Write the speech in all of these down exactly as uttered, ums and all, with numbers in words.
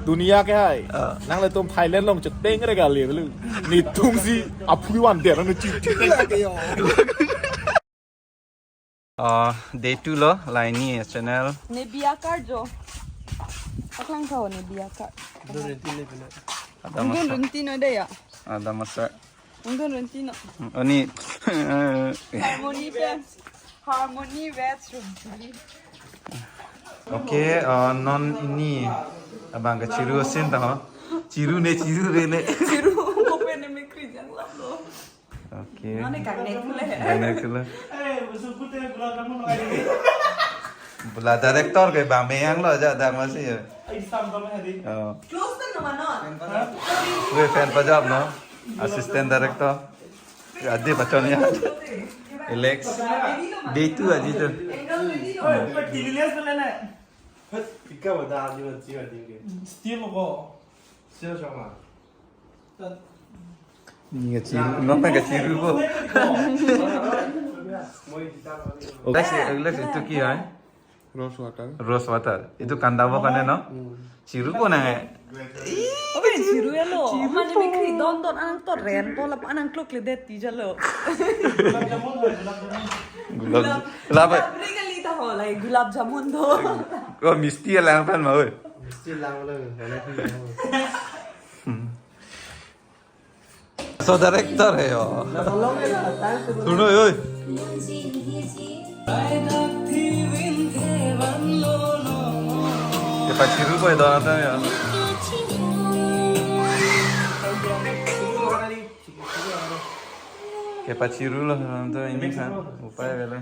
Dunia ke hai. Ah. Nanglitum Thailand along cheteng re kali belu. Netum si aphui van der nu chi. Ah, day two lo, laini channel. Ne biakar jo. Aklang tho ne biakar. Ada Ungdon masa. Rinti no de ya. Ada masa. Ungdon Rinti no. Oni. Harmony pen. Harmony Veg Rinti. Okay, uh, non ini abang ke chiru asin ta ho. Chiru ne chiru re ne. Chiru ko pen ne mekri jang lap lo. Okay. None kang ne kule. Kang ne kule. Eh, musuh putih gulab jamun lagi. Bula director ke bang meyang lo aja dak masih ya. Ai sam tam hari. Oh. Close kan nama non? Gue fan pajab no. Assistant director. Ya, dia pacon ya. Alex. Day two aja tu. Oi, T V lihat mana? Pika bada aji aji aji ke. Still ko. Still sama. Ni ka chiru, no ka chiru ko. Alex, Alex, itu ki hai? Rose water. Rose water. Itu kandabo kane no? Hmm. Chiru ko na hai? Oke, chiru ya lo. Chiru. Mane bikri don don anang to ren to lap anang klok le det ti jalo. Gulab, gulab. Gulab, gulab kali ta ho, like gulab jamun to. Ko misti lang pan ma oi. Misti lang lo, mana ki lang. Hmm. So director hai yo. Suno oi. Kepachiru ko do na ya. Kepachiru lo na to ini kan. Upai bela.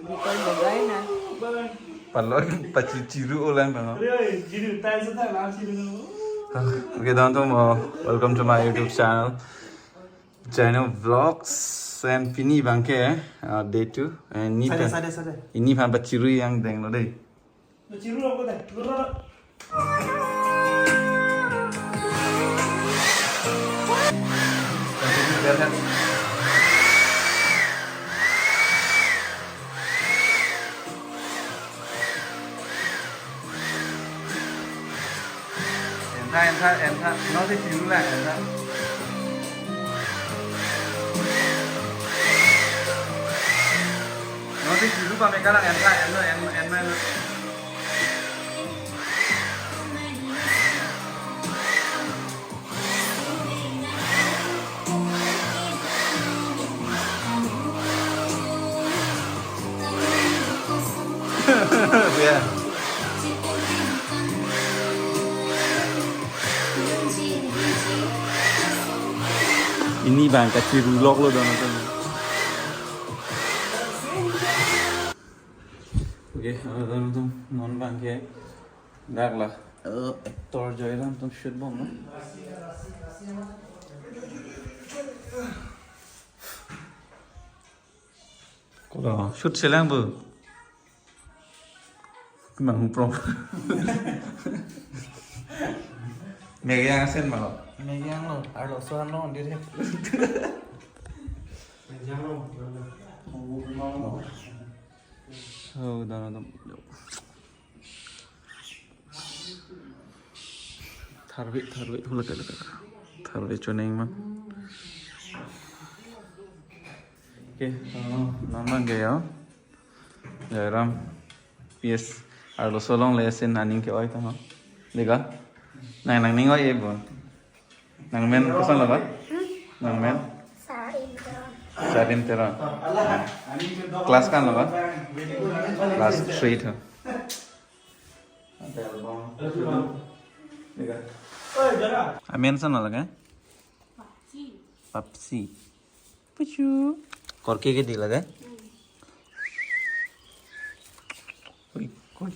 Bukan bagai na. Palon pachichiru ulang kan. Oke, teman-teman, uh, welcome to my YouTube channel. Channel Vlogs and pini bangke, uh, day two and ini Sade, pan, sade, sade. Ini pan pachiru yang deng lo deh. Pachiru apa deh? Lura. Entha, entha, entha. No si chiru lang, entha. No si chiru pa meka lang, entha, entha, entha, entha. Ya. Ini bang kachiru lok lo dong nonton. Oke, uh, teman-teman, non bangke. Dak la. Uh, actor Joyram atum shoot bom lo. Kola shoot selang bu. Kemang huprong. Megi yang asen ma lo. Megi yang lo, arloso lo, dia dia. Oh, dah, dah, dah. Tharve, tharve, hula kala kala. Tharve choneng ma. Okay, uh, non bangke ya. Joyram. P S. Arloso along le asin aning ke-oi tama. Dega? Nang nangning oi e bon. Nangmen koson lo ba? Nangmen? Sarin Teron. Sarin Teron. Class kan lo ba? Class three tho. Amen koson lo ke? Papsi. Puchu. Korke ke di lage? Ui, ui.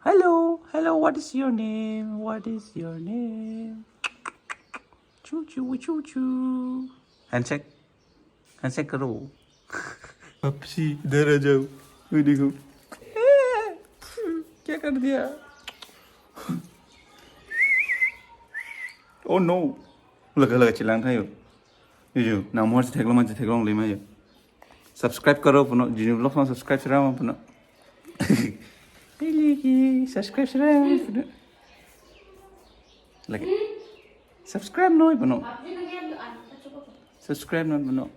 Hello, hello, what is your name? What is your name? Choo choo, choo choo. Handshake. Handshake करो। Papsi, इधर आ जाओ। ये देखो। क्या कर दिया? Oh no. Laga laga chelang tha yo. Yo yo, nang mohor chetheklong ma chetheklongle ma yo. Subscribe karo puno, Jinu Vlogs ma subscribe sera puno. Lagi subscribe sera puno. Lagi subscribe noi puno. Subscribe noi puno.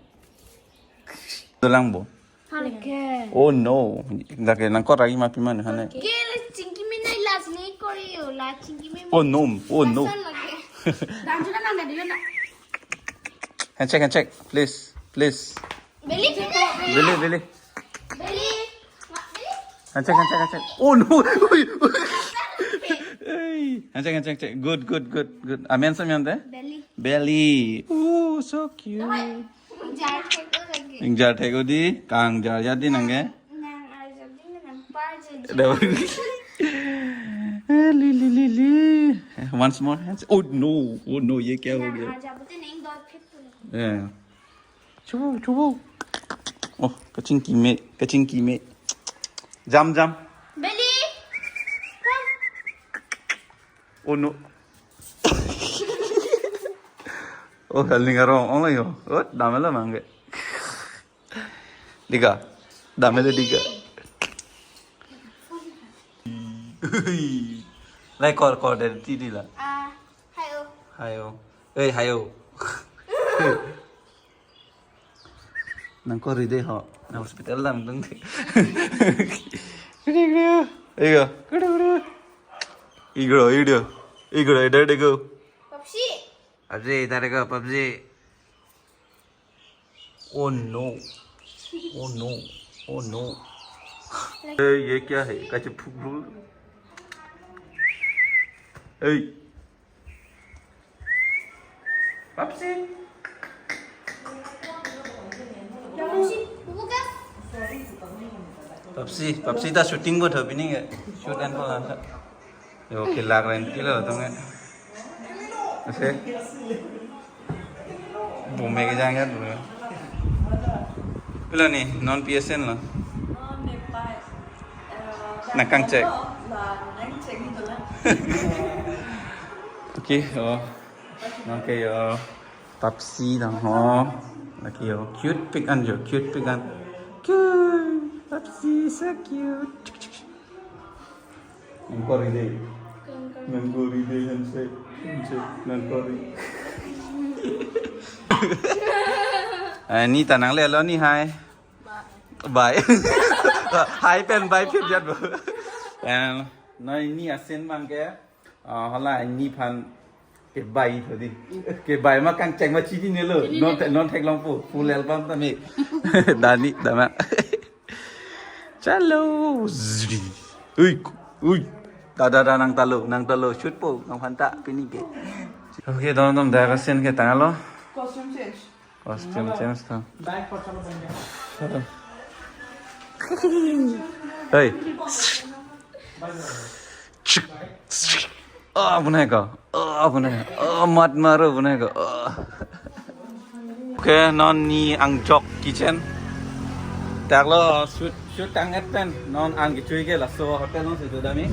Dolang bo. Halke. Oh no. Lagi nangkok lagi ma pima ni hane. Gel chingki mi nai las ni kori yo, la chingki mi. Oh no. Oh no. Pasal lagi. Dan juga nang dari na. Handshake, handshake, please, please. Beli, beli. Beli, beli. Beli. Mak, beli. Handshake, handshake, handshake. Oh no. Ui, ui. Hey. Handshake, handshake, handshake. Good, good, good, good. Amen sa amen te? Beli. Beli. Oh, so cute. Jar thek lagi. Ing jar thek di, kang jar jadi nangke. Nang arjap di nang par jadi. Dapat. Eh, li, li, li, li. Eh, once more. Hands. Oh no. Oh no, ye kya ho gaya? Nang arjap di nang dot phit tu. Yeah. Chubu, chubu. Oh, kachingki me, kachingki me. Jam, jam. Beli. Oh no. Oh, hal ning arong ong layo. Oh, damela mangke. Diga. Damela diga. Lai kor kor dari tidi la. Ah, hayo. Hayo. Eh, hayo. Nangkori de ho. Na hospital lam dong de. Igro, igro. Igro, igro. Igro, there they go. Papsi. Papsi, there they go, Papsi. Oh no. Oh no. Oh no. ये, ये क्या है? Kachi phukbul. Hey. Papsi. Papsi, Papsi ta shooting bo tho pining ke. Shoot and call anta. Yo, kelak renti lo tong ke. Ase. Bome kejang ya dulu. Pilo ni, non P S N lo. Nang kangchek. Okay, oh. Okay, yo. Papsi dang ho. Okay, yo. Cute pic an jo, cute pic an. Cute. Papsi, so cute. Nangkori de. Nangkori de, handshake. Handshake. Nangkori. Eh, ni ta nanglelo ni hai. Bye. Hai pen bye phit jat bo. Eh, noi ni asen bang ke. Ah, hala ni phan kebai tho di. Kebai ma kangchek ma chini ne lo. Chini ne lo. Non te, non theklongpo. Full album ta me. Dani, dama. Chalo. Zri. Ui, ui. Da, da, da, nang talo, nang talo. Shoot po, nang phanta, pini ke. Okay, don, don, da, scene ke tanglo. Costume change. Costume change tha. Hey. Ah, bunai ka. Ah, bunai. Ah, mat maro bunai ka. Ah. Okay, non ni angjok kitchen. Taklo shoot, shoot tang-et pen. Non ang kechui ke laso hotel non si dodami.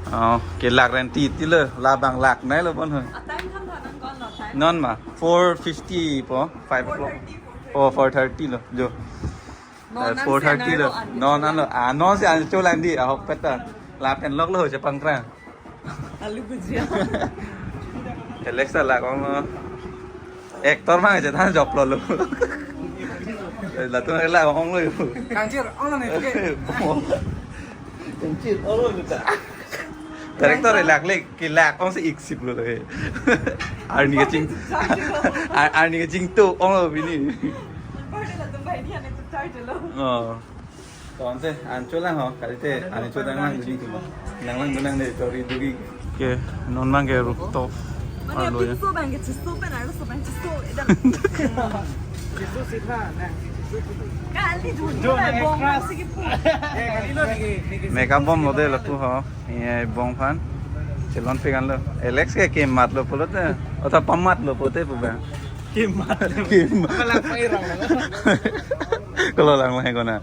Oh, kelak renti tilo, labang lak nai lo bon ho. Atime tham tha nang kon lo time? Non ma, four fifty po, five o'clock. Four thirty, four thirty. Oh, four thirty lo, jo. Non, eh, four thirty lo. Non, non lo. Ah, non si an cholang di, ahok peta. Lapen lok lo ho chepangkrang. Alu bhujia. Alex ta lak ong lo. Actor mang je than jop lo lo. Latum lak ong lo yo. Kangchir, ong lo ne, oke. Kangchir, ong lo ta. Director lak le, kelak ong si iksip lo le. Arni kaching, Ar-, arni kachingtu ong lo pini. Oh. Tonte, an cholang ho, kalite, an cholang lang duni. Nang lang gunang de, tori dugi. Okay, non mang ke rooftop. Mane arlo ya. Pizza bang ke chiso pen, arloso bang chiso, edang. Chiso sitha, na, chiso sitha. Kali jun, jun, bong, extra. Bong, sige po. Eh, kali lo, niki, niki. Makeup bom lo de lapu ho. Ye bong phan. Chelon pegan lo. Alex ke kemat lo pulote. Ota pamat lo pulote pu bang. Kemat. Kemat. Kalau lang mai rong lo. Kalau lang mai kona.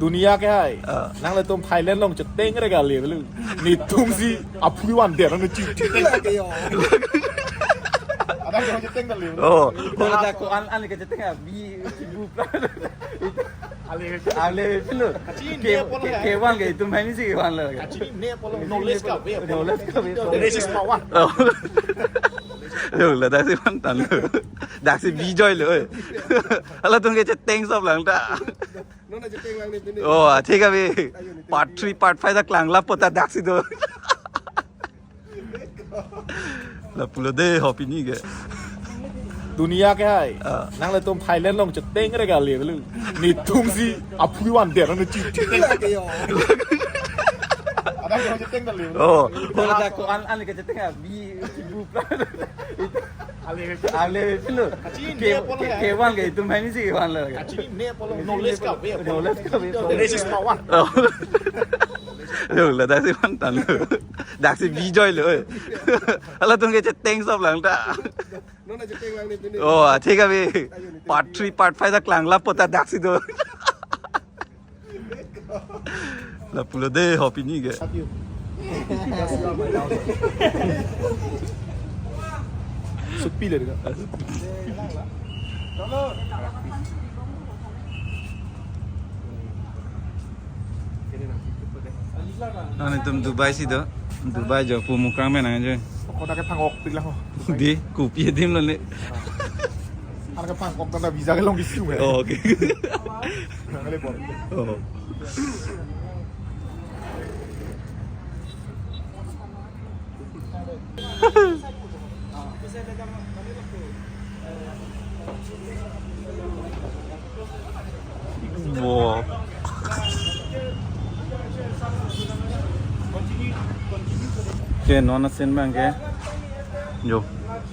Dunia ke hai. Ah. Nanglitum Thailand along cheteng re kali belu. Netum si aphui van der nang ching ching. Lake yo. Oh, hola da ko an an ke cheteng abi kibu pra. Ale pilo. Kachini ke ne apolo ke hai. Kevan ke itum hai ni si kevan lo. Kachini ne apolo, knowledge ka ave. Knowledge ka ave. Knowledge is power. Oh. Lo la daksi mantan lo. Daksi bijoy lo. Halatum ke cheteng soplang ta. Non aja cheteng lang ni pini. Oh, thik abi. Part three, part five ta klang lapo ta daksi do. Lapulo de ho pini ke. Dunia ke hai. Ah. Nanglitum Thailand along cheteng re kali belu. Netum si aphui van der ne chi cheteng. Lagi yo. Ada yang cheteng kali. Oh, hola da ko an an ke cheteng abi kibu pra. Ale pilo. Kachini ke ne apolo ke hai. Kevan ke itum hai ni si kevan lo. Kachini ne apolo, knowledge ka ave. Knowledge ka ave. Knowledge is power. Oh. Lo la daksi mantan lo. Daksi bijoy lo. Halatum ke cheteng soplang ta. Non aja cheteng lang ni pini. Oh, thik abi. Part three, part five ta klang lapo ta daksi do. Lapulo de ho pini ke. Supi le ka. Nangtum Dubai si do. Dubai jo pu mukrang me nang jo. Kota ke phang-ok pik lang ho. Di kopi adim lo ne. Anak ke phang-ok tanda visa ke long issue hai. Oh, okay. Nang le bor. Oh. Wow. Ke non asin bang ke. Jo.